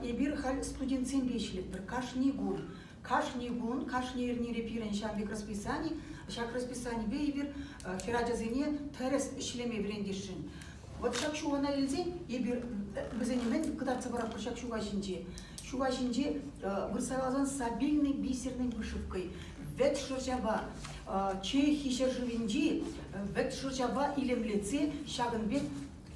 Эпир халь студентсемпе ӗҫлетпӗр кашни кун. Кашни кун, кашни эрнере пирӗн ҫав пек расписани. Ҫак расписанипе эпир хӗрачасене тӗрӗс ӗҫлеме вӗрентесшӗн. Вот ҫак ҫухана илсен эпир вӗсене мӗн кӑтартса паратпӑр ҫак ҫуха ҫинче? Ҫуха ҫинче вырса каласан с обильной бисерной вышивкой вӗт шӑрҫапа Чехи ҫӗршывӗнчи вӗт шӑрҫапа илемлетсе ҫакӑн пек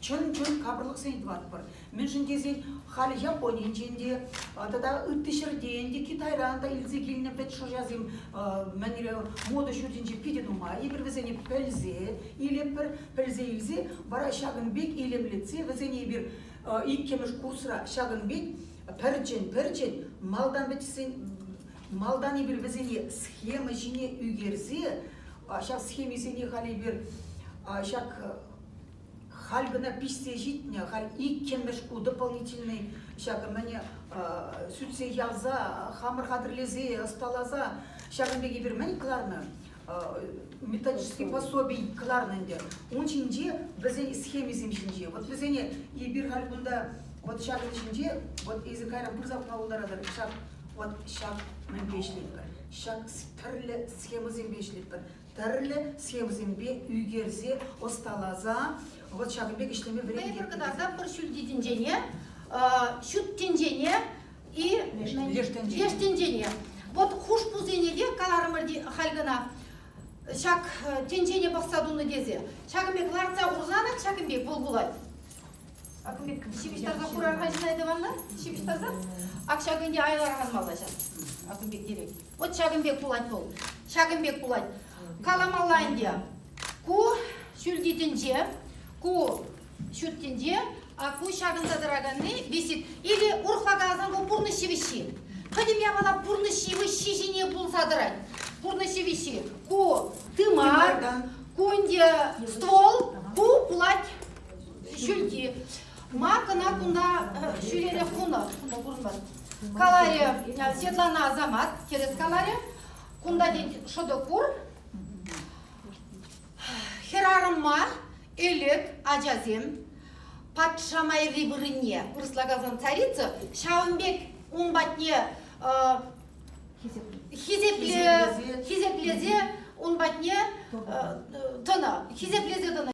чӑн-чӑн капӑрлӑхсене тӑватпӑр. Мӗншӗн тесен халӗ Японинчен те тата ытти ҫӗртен те, Китайран та илсе килнӗ вӗт шӑрҫасем мӗнре мода ҫуртӗнче питӗ нумай. Эпир вӗсене пӗлсе илетпӗр, пӗлсе илсе вара ҫакӑн пек илемлетсе вӗсене эпир иккӗмӗш курсра ҫакӑн пек пӗрчӗн-пӗрчӗн малтан вӗтсен малтан эпир вӗсене схема ҫине ӳкерсе ҫав схемисене халь эпир ҫак Халь кӑна пиҫсе ҫитнӗ, халь иккӗмӗш ку дополнительный ҫакӑ мӗне сӳтсе явса, хамӑр хатӗрлесе, ӑсталаса ҫакӑн пек эпир мӗн кӑларнӑ? Методический пособий кӑларнӑ ӗнтӗ. Ун ҫинче вӗсен схемисем ҫинче. Вот вӗсене эпир халь кунта вот ҫакӑн ҫинче вот эсӗ кайран пырса пӑхма пултаратӑр. Ҫак вот ҫак мӗнпе ӗҫлетпӗр? Ҫак тӗрлӗ схемӑсемпе ӗҫлетпӗр. тӗрлӗ схемӑсемпе ӳкерсе, ӑсталаса вот ҫакӑн пек ӗҫлеме вӗрентет. Пӗр кӑтартатпӑр ҫӳлти тӗнчене, ҫут тӗнчене и леш тӗнчене. Леш тӗнчене. Вот хушпусене те каларӑмӑр халь кӑна ҫак тӗнчене пӑхса тунӑ тесе. Ҫакӑн пек лартса хурсанах ҫакӑн пек вӑл пулать. Ҫыпӑҫтарса хурар-ха ҫынна тӑванла? Ҫыпӑҫтарса? Ак ҫакӑн те айлараханмалла ҫав. Акӑн пек терек. Вот ҫакӑн пек пулать вӑл. Ҫакӑн пек пулать. Каламалла ӗнтӗ. Ку ҫӳлти тӗнче, ку ҫут тӗнче, а ку ҫакӑнса тӑраканни висит. Или урӑхла каласан ку пурнӑҫ ҫивӗҫҫи. Пӗтӗм япала пурнӑҫ ҫивӗҫҫи ҫине пулса тӑрать. Пурнӑҫ ҫивӗҫҫи. Ку тымар, ку ӗнтӗ ствол, ку пулать ҫӳлти. Ма кӑна кунта ҫӳлерех хунӑ, кунта курӑнмасть. Каларӗ Светлана Азамат, тӗрӗс каларӗ. Кунта тет шӑтӑк пур. Хӗрарӑма ӗлӗк ачасем патша майри вырӑнне, вырӑсла каласан царица, ҫавӑн пек ун патне хисеплесе ун патне тӑнӑ, хисеплесе тӑнӑ.